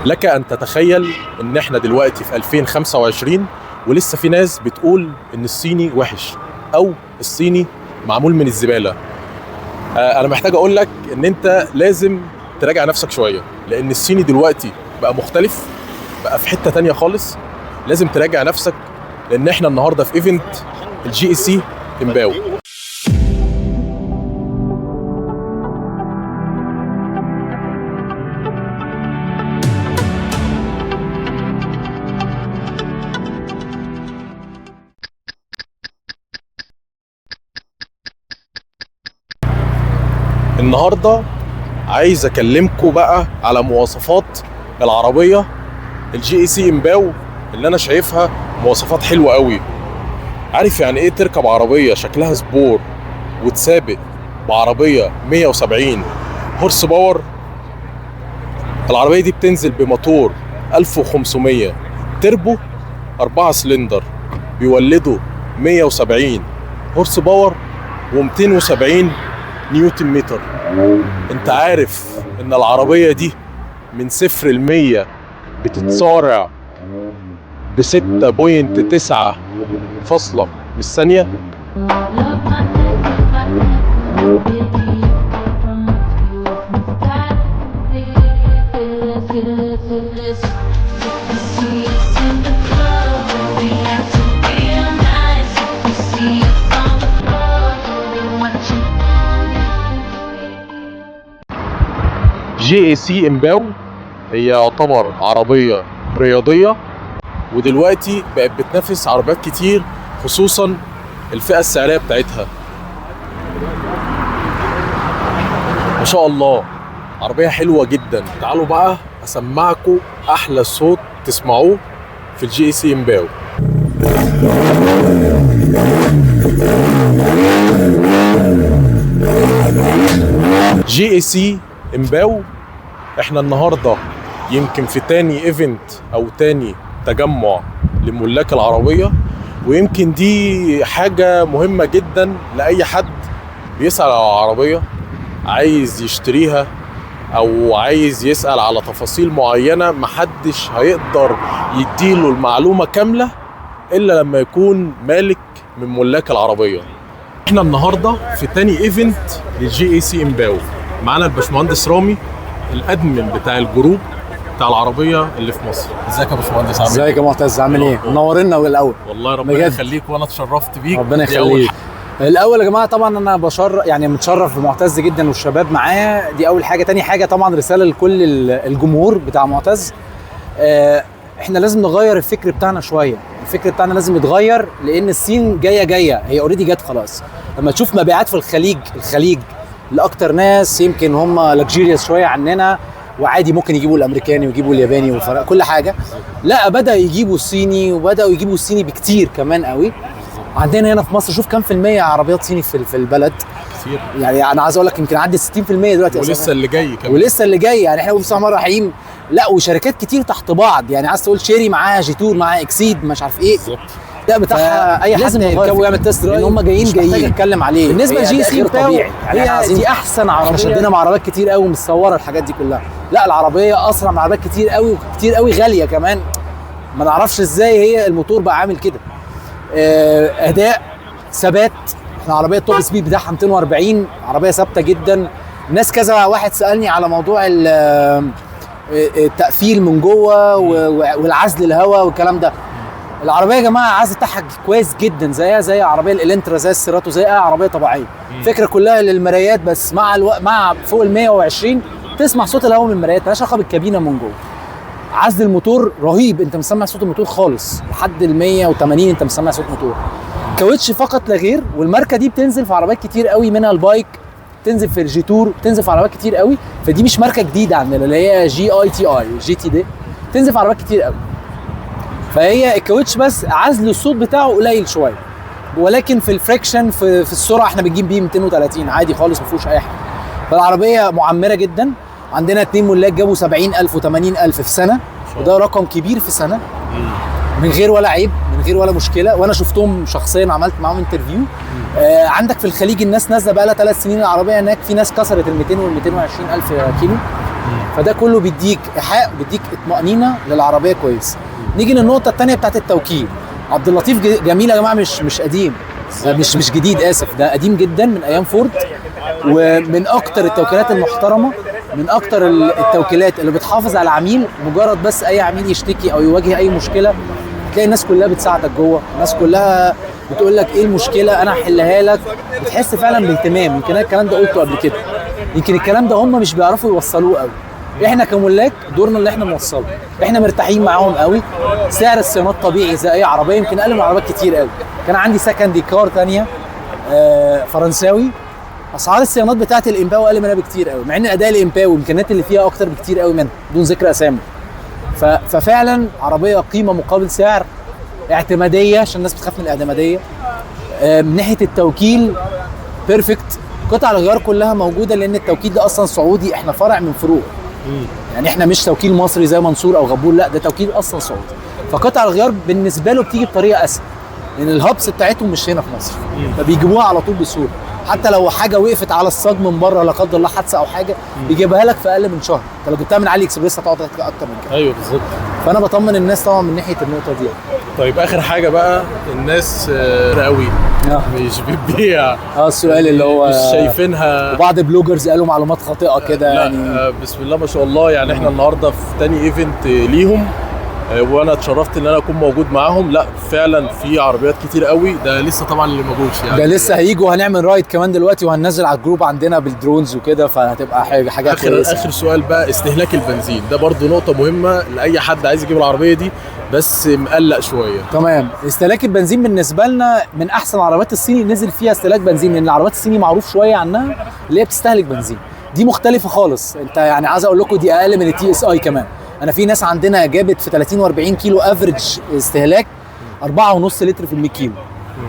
لك ان تتخيل ان احنا دلوقتي في 2025 ولسه في ناس بتقول ان الصيني وحش او الصيني معمول من الزبالة. انا محتاج اقول لك ان انت لازم تراجع نفسك شوية، لان الصيني دلوقتي بقى مختلف، بقى في حتة تانية خالص. لازم تراجع نفسك، لان احنا النهارده في event ال GAC Empow. النهارده عايز اكلمكم بقى على مواصفات العربية ال GAC Empow اللي انا شايفها مواصفات حلوة قوي. عارف يعني ايه تركب عربية شكلها سبور وتسابق بعربيه 170 horse power؟ العربية دي بتنزل بموتور 1500 تربو 4 سلندر، بيولدوا 170 horse power و270 نيوتن متر. انت عارف ان العربية دي من 0 ل 100 بتتسارع ب 6.9 فاصلة من الثانية. GAC Empow هي يعتبر عربية رياضية، ودلوقتي بقت بتنافس عربيات كتير، خصوصا الفئة السعرية بتاعتها. ما شاء الله عربية حلوة جدا. تعالوا بقى اسمعكم احلى صوت تسمعوه في ال GAC Empow. GAC Empow احنا النهارده يمكن في تاني event او تاني تجمع لملاك العربية، ويمكن دي حاجة مهمة جدا لاي حد بيسال على عربية عايز يشتريها او عايز يسال على تفاصيل معينة. محدش هيقدر يديله المعلومة كاملة الا لما يكون مالك من ملاك العربية. احنا النهارده في تاني event لل GAC Empow، معانا الباشمهندس رامي ال admin بتاع ال group بتاع العربية اللي في مصر. ازيك يا باشمهندس؟ عامل ايه؟ ازيك يا معتز، عامل ايه؟ منورنا الاول والله ربنا يخليك، وانا اتشرفت بيك. ربنا يخليك. الاول يا جماعة طبعا انا بشرف، يعني متشرف بمعتز جدا والشباب معاه، دي اول حاجة. تاني حاجة طبعا رسالة لكل الجمهور بتاع معتز، احنا لازم نغير الفكر بتاعنا شوية. الفكر بتاعنا لازم يتغير، لان الصين جاية، هي already جت خلاص. لما تشوف مبيعات في الخليج لاكتر ناس يمكن هم luxurious شوية عننا، وعادي ممكن يجيبوا الامريكاني ويجيبوا الياباني والفرق كل حاجة، لا بدا يجيبوا الصيني، وبداوا يجيبوا الصيني بكتير كمان قوي. عندنا هنا في مصر شوف كام في المية عربيات صيني في البلد كتير. يعني انا عايز اقول لك يمكن عدي 60% دلوقتي، ولسه اللي جاي كمان، ولسه اللي جاي. يعني احنا بسم الله الرحمن الرحيم، لا وشركات كتير تحت بعض، يعني عايز تقول شيري معاها جيتور معاها اكسيد مش عارف ايه بالظبط. ده بتاعها اي حد يركبه ويعمل test drive، ان هم جايين اتكلم عليه. بالنسبة ل GAC Empow يعني هي دي احسن عربية، شدنا مع عربيات كتير قوي متصورة الحاجات دي كلها. لا العربية اسرع من عربيات كتير قوي، وكتير قوي غالية كمان، ما نعرفش ازاي هي الموتور بقى عامل كده. اداء، ثبات. احنا عربية top speed بتاعها 240، عربية ثابتة جدا. ناس كذا واحد سالني على موضوع التقفيل من جوه والعزل الهواء والكلام ده. العربية يا جماعة العزل بتاعها كويس جدا، زيها زي عربية الالنترا، زي السيراتو، زي اي عربية طبيعية. الفكرة كلها للمرايات بس، مع مع فوق ال 120 تسمع صوت الهواء من المرايات، مالهاش علاقة بالكابينه من جوه. عزل الموتور رهيب، انت مش سامع صوت الموتور خالص لحد ال 180، انت مش سامع صوت موتور. كاوتش فقط لا غير. والماركه دي بتنزل في عربيات كتير قوي، منها البايك، بتنزل في الجيتور، بتنزل في عربيات كتير قوي. فدي مش ماركة جديدة عندنا اللي هي جي اي تي اي جي تي دي، بتنزل في عربيات كتير قوي. فهي الكاوتش بس عزل الصوت بتاعه قليل شوية، ولكن في ال friction في السرعة احنا بنجيب بيه 230 عادي خالص، ما فيهوش اي حاجة. فالعربيه معمره جدا. عندنا 2 ملاك جابوا 70,000 و80,000 في سنة، وده رقم كبير في سنة، من غير ولا عيب، من غير ولا مشكلة. وانا شفتهم شخصيا، عملت معاهم interview. عندك في الخليج الناس نازله بقى لها 3 سنين العربية هناك، في ناس كسرت ال 200 وال 220 الف كيلو. فده كله بيديك ايحاء، بيديك اطمئنينه للعربية كويس. نيجي للنقطة الثانية بتاعت التوكيل. عبد اللطيف جميل يا جماعة، مش قديم، مش جديد، اسف، ده قديم جدا من ايام فورد، ومن اكتر التوكيلات المحترمة، من اكتر التوكيلات اللي بتحافظ على العميل. مجرد بس اي عميل يشتكي او يواجه اي مشكلة تلاقي الناس كلها بتساعدك جوه، الناس كلها بتقول لك ايه المشكلة انا هحلها لك، بتحس فعلا باهتمام. يمكن انا الكلام ده قلته قبل كده، يمكن الكلام ده هم مش بيعرفوا يوصلوه قوي. احنا كملاك دورنا اللي احنا نوصله، احنا مرتاحين معاهم قوي. سعر الصيانات طبيعي زي اي عربية، يمكن اقل من عربيات كتير قوي. كان عندي second car ثانية فرنساوي، اسعار الصيانات بتاعت الامباو اقل منها بكتير قوي، مع ان اداء الامباو والامكانيات اللي فيها اكتر بكتير قوي منها، بدون ذكر اسامي. ففعلا عربية قيمة مقابل سعر، اعتماديه عشان الناس بتخاف من الاعتماديه. من ناحية التوكيل perfect، قطع الغيار كلها موجودة، لان التوكيل ده اصلا سعودي، احنا فرع من فروع، يعني احنا مش توكيل مصري زي منصور او غبور، لا ده توكيل اصلا سعودي. فقطع الغيار بالنسبة له بتيجي بطريقة اسهل، لان ال hubs بتاعتهم مش هنا في مصر، فبيجيبوها على طول بسهولة. حتى لو حاجة وقفت على الصاج من بره لا قدر الله، حادثه او حاجة، بيجيبها لك في اقل من شهر. انت لو جبتها من علي اكسبريس هتقعد اكتر من كده. ايوه بالظبط. فانا بطمن الناس طبعا من ناحية النقطة دي. طيب اخر حاجة بقى، الناس قوي مش بتبيع. السؤال اللي هو مش شايفينها، وبعض bloggers قالوا معلومات خاطئه كده يعني. بسم الله ما شاء الله، يعني احنا النهارده في تاني event ليهم، وانا اتشرفت ان انا اكون موجود معاهم. لا فعلا في عربيات كتير قوي، ده لسه طبعا اللي ما جوش يعني، ده لسه هيجوا. هنعمل ride كمان دلوقتي، وهننزل على ال group عندنا بال drones وكده، فهتبقى حاجة كويسة. اخر سؤال بقى، استهلاك البنزين ده برضو نقطة مهمة لاي حد عايز يجيب العربية دي بس مقلق شوية. تمام. استهلاك البنزين بالنسبة لنا من احسن العربيات الصيني نزل فيها استهلاك بنزين، لان العربيات الصيني معروف شوية عنها اللي هي بتستهلك بنزين، دي مختلفة خالص. انت يعني عايز اقول لكم دي اقل من ال TSI كمان. انا في ناس عندنا جابت في 30 و40 كيلو average استهلاك 4.5 لتر في ال 100 كيلو.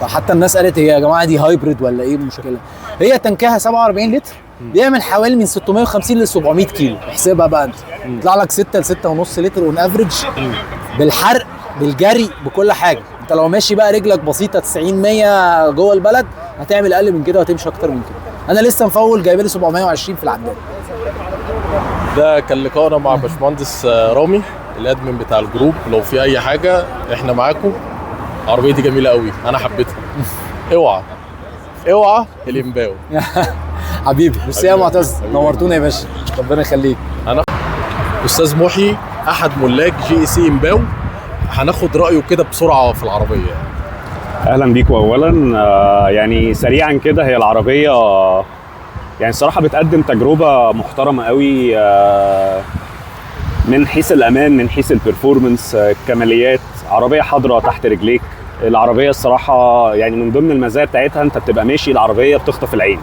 فحتى الناس قالت هي يا جماعة دي hybrid ولا ايه المشكلة؟ هي تنكها 47 لتر، بيعمل حوالي من 650 ل 700 كيلو. احسبها بقى انت، يطلع لك 6 ل 6.5 لتر on average، بالحرق بالجري بكل حاجة. انت لو ماشي بقى رجلك بسيطة 90 100 جوه البلد هتعمل اقل من كده وهتمشي اكتر من كده. انا لسه مفول جايب لي 720 في العداد. ده كان لقائنا مع باشمهندس رامي ال admin بتاع ال group. لو في اي حاجة احنا معاكم. العربية دي جميلة قوي، انا حبيتها. اوعى اوعى الامباو. حبيبي ميرسي يا معتز، نورتونا يا باشا، ربنا يخليك. انا استاذ محي احد ملاك GAC امباو، هناخد رايه كده بسرعة في العربية. اهلا بيكم. اولا يعني سريعا كده، هي العربية يعني الصراحة بتقدم تجربه محترمه قوي، من حيث الامان، من حيث ال performance، الكماليات، عربية حاضره تحت رجليك. العربية الصراحة يعني من ضمن المزايا بتاعتها انت بتبقى ماشي العربية بتخطف العين.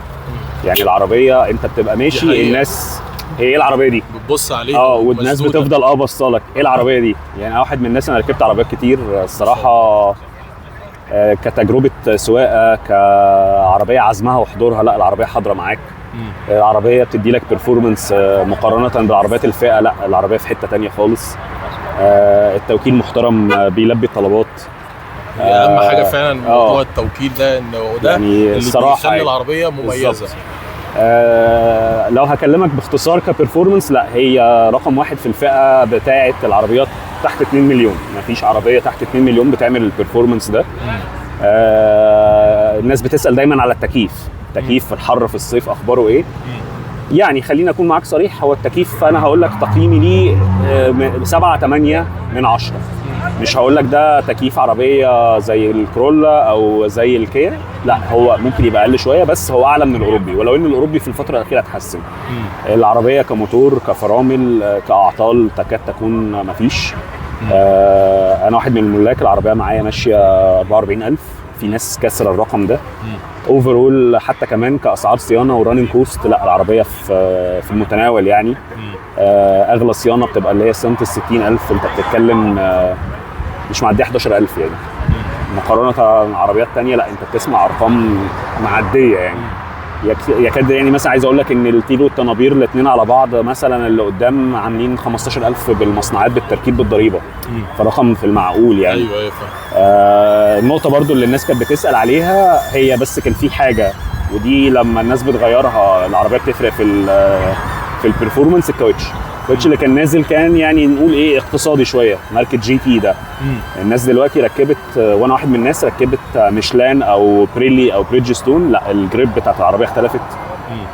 يعني العربية انت بتبقى ماشي الناس هي ايه العربية دي؟ بتبص عليها والناس بتفضل بصالك ايه العربية دي؟ يعني واحد من الناس، انا ركبت عربيات كتير الصراحة، كتجربة سواقة، كعربيه عزمها وحضورها، لا العربية حاضره معاك. العربية بتدي لك performance مقارنة بالعربيات الفئة، لا العربية في حتة تانية خالص. التوكيل محترم، بيلبي الطلبات. اهم حاجة فعلا موضوع التوكيل ده، انه ده يعني اللي بيخلي يعني العربية مميزة. لو هكلمك باختصار ك performance، لا هي رقم واحد في الفئة بتاعه العربيات تحت 2 مليون. مفيش عربية تحت 2 مليون بتعمل ال performance ده. الناس بتسال دايما على التكييف، التكييف في الحر في الصيف اخباره ايه؟ يعني خلينا اكون معاك صريح، هو التكييف انا هقول لك تقييمي ليه 7 8 من 10. مش هقول لك ده تكييف عربية زي الكرولا او زي الكيا، لا هو ممكن يبقى اقل شوية، بس هو اعلى من الاوروبي، ولو ان الاوروبي في الفترة الاخيرة اتحسن. العربية كموتور، كفرامل، كاعطال تكاد تكون مفيش. انا واحد من الملاك، العربية معايا ماشية 44,000، في ناس كسر الرقم ده. overall حتى كمان كاسعار صيانة و running cost، لا العربية في المتناول يعني. اغلى صيانة بتبقى اللي هي صيانة ال 60,000، انت بتتكلم مش معدية 11,000 يعني. مقارنة بعربيات ثانية لا انت بتسمع ارقام معدية يعني. يكاد يعني مثلا عايز اقول لك ان التيلو والطنابير الاثنين على بعض مثلا اللي قدام عاملين 15,000 بالمصنعات بالتركيب بالضريبه، فرقم في المعقول يعني. ايوه النقطة برضو اللي الناس كانت بتسال عليها هي بس كان في حاجة، ودي لما الناس بتغيرها العربية بتفرق في في ال performance الكاوتش. الكاوتش اللي كان نازل كان يعني نقول ايه اقتصادي شوية، ماركة GT ده. الناس دلوقتي ركبت، وانا واحد من الناس ركبت ميشلان او بريلي او بريدجستون، لا ال grip بتاعت العربية اختلفت،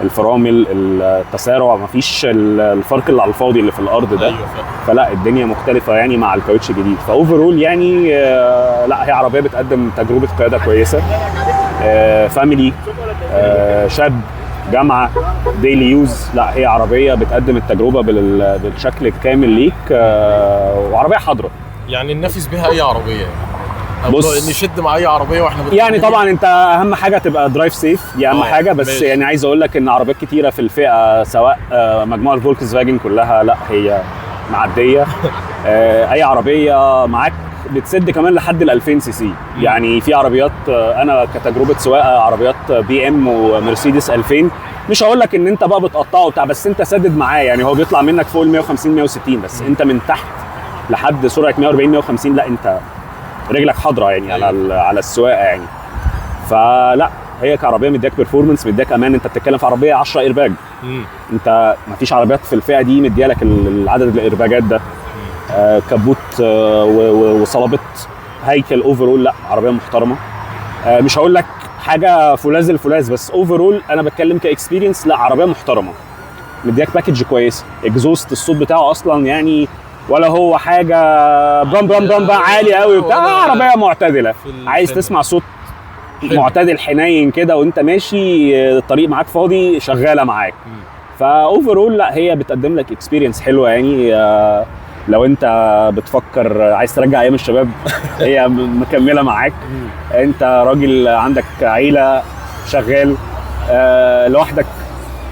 الفرامل، التسارع، مفيش الفرق اللي على الفاضي اللي في الارض ده. ايوه فلا الدنيا مختلفة يعني مع الكاوتش الجديد. ف overall يعني لا هي عربية بتقدم تجربه قيادة كويسة، family، شاب، جامعه، daily use. لا هي عربية بتقدم التجربة بالشكل الكامل ليك، وعربية حاضره يعني ننافس بيها اي عربية. بص نشد مع اي عربية واحنا يعني طبعا انت اهم حاجة تبقى drive safe، دي اهم حاجة. بس ماشي. يعني عايز اقول لك ان عربيات كتيرة في الفئة، سواء مجموعة فولكس فاجن كلها، لا هي معدية. اي عربية معاك بتسد كمان لحد ال 2000 سي سي. يعني في عربيات، انا كتجربة سواقة عربيات بي ام ومرسيدس 2000، مش هقول لك ان انت بقى بتقطعه بتاع، بس انت سدد معاه يعني، هو بيطلع منك فوق ال 150 160، بس انت من تحت لحد سرعة 140 150 لا انت رجلك حاضره يعني على السواقة يعني. فلا هي كعربيه مدياك performance، مدياك امان. انت بتتكلم في عربية 10 ايرباج، انت مفيش عربيات في الفئة دي مديالك العدد الايرباجات ده. كبوت وصلابه هيكل overall، لا عربية محترمه. مش هقول لك حاجة فولاذ الفولاذ، بس overall انا بتكلم ك experience، لا عربية محترمه مدياك package كويسة. exhaust الصوت بتاعه اصلا يعني ولا هو حاجة برام برام برام بقى عالي قوي وبتاع، عربية معتدلة. عايز تسمع صوت معتدل حنين كده وانت ماشي الطريق معاك فاضي، شغالة معاك. ف overall لا هي بتقدم لك experience حلوة يعني. لو انت بتفكر عايز ترجع ايام الشباب هي مكملة معاك. انت راجل عندك عيله، شغال، لوحدك،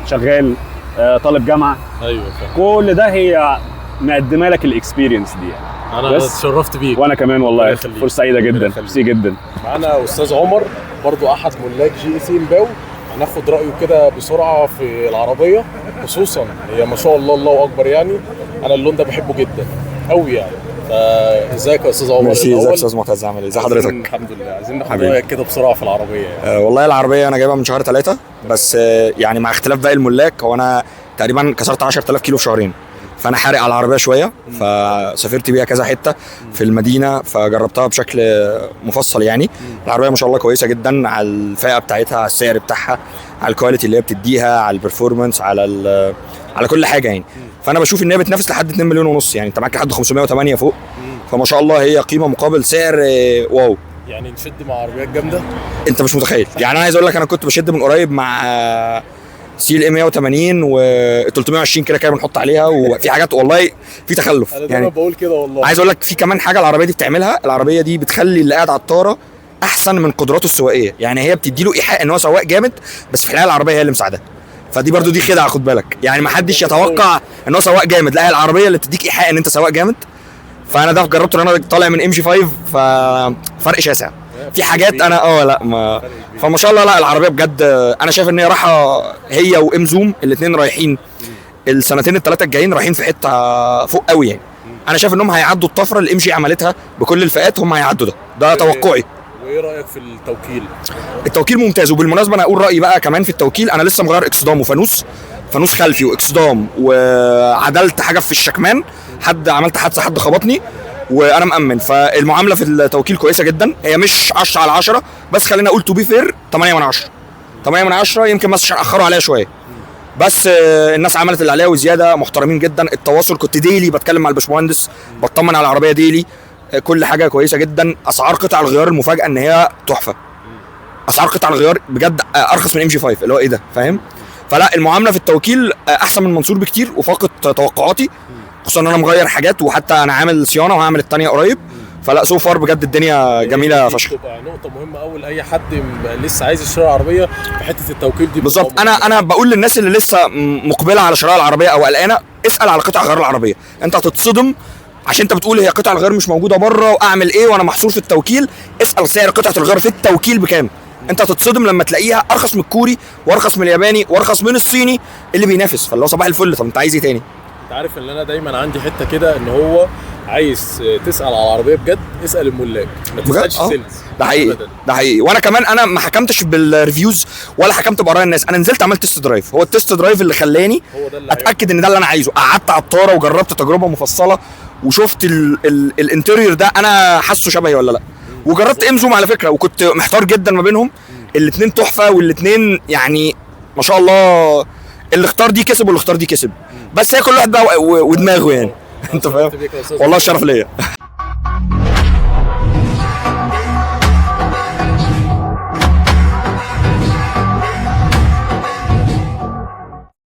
شغال، طالب جامعه، ايوه كل ده هي مقدمه لك ال experience دي يعني. انا اتشرفت بيك. وانا كمان والله، فرصة سعيدة جدا، ميرسي جدا. معانا استاذ عمر برضو احد ملاك GAC امباو، هناخد رايه كده بسرعة في العربية، خصوصا هي ما شاء الله الله اكبر يعني. انا اللون ده بحبه جدا قوي يعني. فازيك يا استاذ عمر؟ ماشي، ازيك يا استاذ معتز، عامل ايه؟ ازي حضرتك؟ الحمد لله. عايزين ناخد رايك كده بسرعة في العربية يعني. والله العربية انا جايبها من شهر 3 بس، يعني مع اختلاف باقي الملاك. هو انا تقريبا كسرت 10000 كيلو في شهرين، فانا حارق على العربية شوية، فسافرت بيها كذا حتة في المدينة، فجربتها بشكل مفصل يعني. العربية ما شاء الله كويسة جدا على الفئة بتاعتها، على السعر بتاعها، على ال quality اللي هي بتديها، على ال performance، على كل حاجة يعني. فانا بشوف ان هي بتنافس لحد 2.5 مليون يعني، انت معاك لحد 508 فوق. فما شاء الله هي قيمة مقابل سعر wow يعني. نشد مع عربيات جامدة انت مش متخيل يعني. انا عايز اقول لك انا كنت بشد من قريب مع CLA 180 و 320 كده كده بنحط عليها، وفي حاجات والله في تخلف انا دايما بقول كده والله. عايز اقول لك في كمان حاجة العربية دي بتعملها، العربية دي بتخلي اللي قاعد على الطاره احسن من قدراته السواقيه يعني. هي بتدي له ايحاء ان هو سواق جامد، بس في الحقيقة العربية هي اللي مساعداه. فدي برضو دي خدعه، خد بالك يعني، ما حدش يتوقع ان هو سواق جامد، لا هي العربية اللي بتديك ايحاء ان انت سواق جامد. فانا ده جربته ان انا طالع من MG 5، ففرق شاسع في حاجات انا لا ما. فما شاء الله لا العربية بجد انا شايف ان هي رايحة، هي وامزوم الاثنين رايحين السنتين الثلاثة الجايين، رايحين في حتة فوق قوي يعني. انا شايف انهم هيعدوا الطفرة اللي MG عملتها بكل الفئات، هم هيعدوا ده توقعي. وايه رايك في التوكيل؟ التوكيل ممتاز. وبالمناسبة انا اقول رايي بقى كمان في التوكيل. انا لسه مغير اكسدام وفانوس، فانوس خلفي واكسدام، وعدلت حاجة في الشكمان، حد عملت حادثه حد خبطني وانا مأمن. فالمعامله في التوكيل كويسة جدا، هي مش 10 على 10 بس خلينا اقول to be fair 8 من 10، 8 من 10 يمكن، بس عشان اخروا عليها شوية. بس الناس عملت اللي عليها وزيادة، محترمين جدا. التواصل كنت daily بتكلم مع الباشمهندس، بطمن على العربية daily، كل حاجة كويسة جدا. اسعار قطع الغيار المفاجاة ان هي تحفة، اسعار قطع الغيار بجد ارخص من MG 5 اللي هو ايه ده، فاهم؟ فلا المعاملة في التوكيل احسن من منصور بكتير، وفاقت توقعاتي، خصوصا ان انا مغير حاجات، وحتى انا عامل صيانة وهعمل الثانية قريب. فلا so far بجد الدنيا جميلة فشخ. تبقى نقطة مهمة قوي لاي حد لسه عايز يشتري عربية في حتة التوكيل دي بالظبط. انا بقول للناس اللي لسه مقبله على شراء العربية او قلقانة، اسال على قطع غيار العربية. انت هتتصدم، عشان انت بتقول هي قطع الغيار مش موجودة بره واعمل ايه وانا محصور في التوكيل. اسال سعر قطعه الغيار في التوكيل بكام. انت هتتصدم لما تلاقيها ارخص من الكوري وارخص من الياباني وارخص من الصيني اللي بينافس. فاللي هو صباح الفل، طب انت عايز ايه تاني؟ انت عارف ان انا دايما عندي حتة كده ان هو عايز تسال على العربية بجد، اسال الملاك، ما تسالش sales. ده حقيقي. أبداً. ده حقيقي. وانا كمان انا ما حكمتش بال reviews ولا حكمت باراء الناس، انا نزلت عملت test drive، هو ال test drive اللي خلاني هو ده اللي اتاكد ان ده اللي انا عايزه. قعدت على الطاره وجربت تجربه مفصلة وشفت ال interior ده انا حاسه شبهي ولا لا، وجربت Emzoom على فكرة وكنت محتار جدا ما بينهم، الاثنين تحفة والاثنين يعني ما شاء الله، اللي اختار دي كسب واللي اختار دي كسب، بس هي كل واحد بقى ودماغه يعني. انت فاهم؟ بيك يا أستاذ. والله الشرف ليا.